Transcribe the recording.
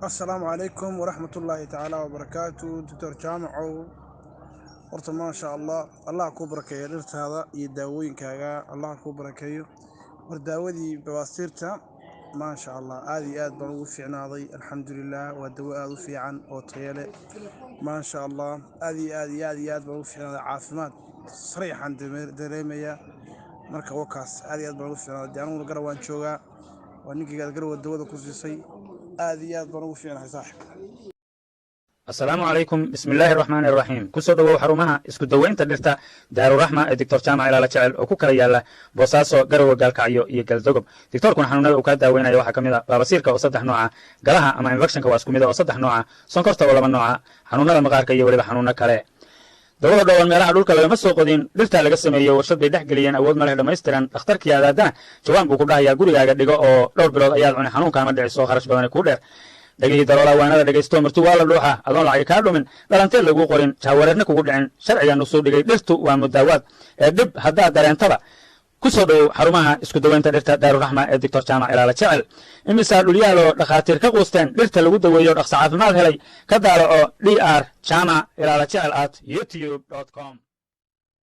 Asalaamu calaykum waraxmatullaahi tacaala wabarakaatu. Doctor Jaamacow, horta maasha Allah, Allah kuu barakeeyo dhirtaada iyo daawooyinkaaga, Allah kuu barakeeyo. War daawadii babaasiirta, maasha Allah, aad iyo aad baan ugu fiicnaaday, alxamdulilah. Waa dawo aad u fiican oo tayo leh, maasha Allah. Aad iyo aad iyo aad iyo aad baan ugu fiicnaaday, caafimaad sariixan dareemaya. Marka wakaas, aad iyo aad baan ugu fiicnaaday. Dee aniguna Garow waan joogaa, waa ninkaygaad Garowa dawada ku siisay. Aad iyo aad baan ugu fiicnahay, saaxib. Asalaamu calaykum, bismi illaahi araxmaani araxiim. Kusoo dhowow xarumaha isku daweynta dhirta Daaruraxma ee Doctor Jaamac Ilaala Jecel oo ku kala yaala Boosaaso, Garowe, Gaalkacyo iyo Galdogob. Doctoorkuna xanuunada uu kaa daaweynaya waxaa ka mid a baabasiirka oo saddex nooca, galaha ama infectionka waa isku mid oo saddex nooca, sonkorta oo laba nooca, xanuunada maqaarka iyo weliba xanuuno kale. Dawada dhooban meelaha dhulka lagama soo qodin, dhirtaa laga sameeyo, warshad bay dhex geliyeen, awood ma leh dhammaystiran. Dhakhtarkii adaadana jawaan buu ku dhahayaa, gurigaaga dhigo oo dhowr bilood ayaad cuni, xanuunkaama dhiciso, kharash badani kuu dheer. Dhegihii daloola waanada dhegaysto, marti waa la dhuuxa, adoon lacagi kaa dhumin, dhalanteed laguu qorin, jaawareerna kugu dhicin, sharciga nusuu dhigay. Dhirtu waa mudaawaad ee dhib haddaad dareentaba, ku soo dhowow xarumaha isku daweynta dhirta Daaruraxma ee Doctor Jaamac Ilaala Jecel. Imisaa dhulyaaloo dhakhaatiir ka quusteen dhirta lagu daweeyo, dhaqso caafimaad helay? Ka daalaco Dr Jaamac Ilaala Jecel @youtube.com.